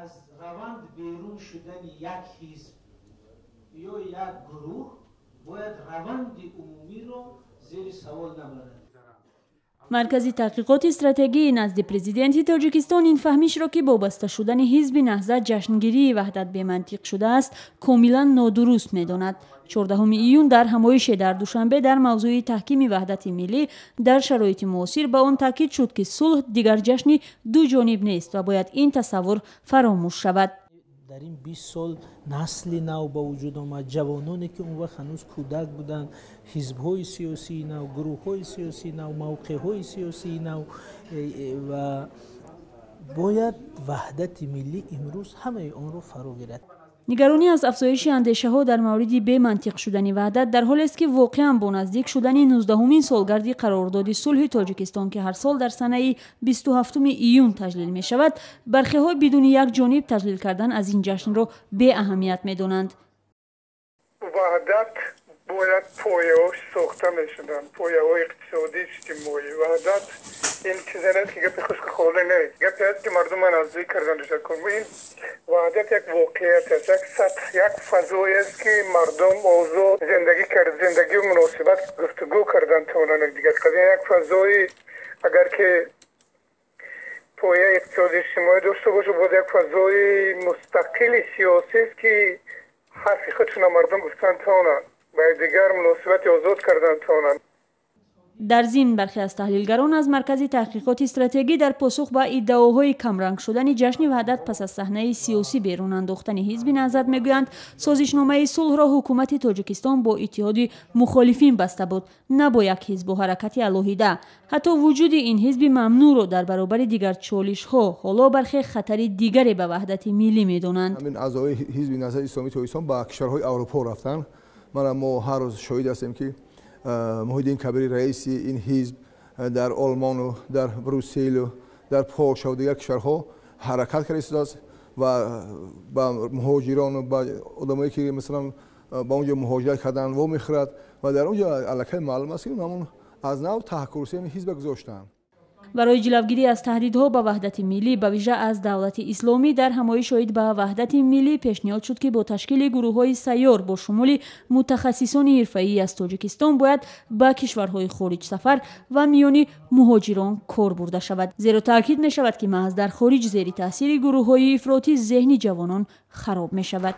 Аз раванд берун шудани як ҳизб ё як гурӯҳ бояд раванди умумиро зери савол набарад. Маркази таҳқиқоти стратегии назди президенти Тоҷикистон ин фаҳмишро, ки бо баста шудани ҳизби Наҳзат ҷашнгирии ваҳдат бемантиқ шудааст, комилан нодуруст медонад. 14 июн дар ҳамоише дар Душанбе дар мавзӯи таҳкими ваҳдати миллӣ дар шароити муосир ба он таъкид шуд, ки сулҳ дигар ҷашни дуҷониб нест ва бояд ин тасаввур фаромӯш шавад. Дар ин 20 сол насли нав ба вуҷуд омад, ҷавононе, ки он вақт ҳанӯз кӯдак буданд, ҳизбҳои сиёсии нав, гурӯҳҳои сиёсии нав, мавқеъҳои сиёсии нав, ва бояд ваҳдати миллӣ имрӯз ҳамаи онро фаро гирад. Нигаронӣ аз афзоиши андешаҳо дар мавриди бемантиқ шудани ваҳдат дар ҳолест, ки воқеан бо наздик шудани 19-умин солгарди қарордоди сулҳи Тоҷикистон, ки ҳар сол дар санаи 27 июн таҷлил мешавад, бархеҳо бидуни як ҷониб таҷлил кардан аз ин ҷашнро беаҳамият медонанд. Ваҳдат бояд пояҳош сохта мешуданд, пояҳои иқтисодӣ, иҷтимоӣ. Ваҳдат ин чизе нест, ки гапи хушку холӣ нест, гапе аст, ки мардума наздик кардан. Ин ваҳдат як воқеият аст, як сатҳ, як фазое аст, ки мардум озод зиндагӣ кард, зиндагию муносибат, гуфтугӯ кардан тавонанд якдигар. Як фазои, агар ки пояи иқтисоди, иҷтимоӣ дошта бошад, боз як фазои мустақили сиёсист, ки ҳарфи худшона мардум гуфтан тавонанд, ба якдигар муносибати озод кардан тавонанд. Дар зимн, бархе аз таҳлилгарон аз Маркази таҳқиқоти стратегӣ дар посух ба иддаоҳои камранг шудани ҷашни ваҳдат пас аз саҳнаи сиёсӣ берун андохтани ҳизби Наҳзат мегӯянд, созишномаи сулҳро ҳукумати Тоҷикистон бо иттиҳоди мухолифин баста буд, на бо як ҳизбу ҳаракати алоҳида. Ҳатто вуҷуди ин ҳизби мамнӯъро дар баробари дигар чолишҳо ҳоло бархе хатари дигаре ба ваҳдати миллӣ медонанд. Ҳамин аъзои ҳизби Наҳзати Исломии Тоҷикистон ба кишварҳои Аврупо рафтанд. Мана, мо ҳар рӯз шоҳид ҳастем, ки Муҳиддин Кабири, раиси ин ҳизб, дар Олмону дар Брюсселу дар Полшаву дигар кишварҳо ҳаракат карда истодааст ва ба муҳоҷирону ба одамое, ки масалан ба он ҷо муҳоҷират карданд, вомехӯрад ва дар он ҷо аллакай маълум аст, ки ҳамон аз нав таҳкурсии ҳизба гузоштанд. Барои ҷилавгирӣ аз таҳдидҳо ба ваҳдати миллӣ, ба вижа аз Давлати Исломӣ, дар ҳамоиш оид ба ваҳдати миллӣ пешниҳод шуд, ки бо ташкили гурӯҳҳои сайёр бо шумули мутахассисони ҳирфаӣ аз Тоҷикистон бояд ба кишварҳои хориҷ сафар ва миёни муҳоҷирон кор бурда шавад, зеро таъкид мешавад, ки маҳз дар хориҷ зери таъсири гурӯҳҳои ифротӣ зеҳни ҷавонон хароб мешавад.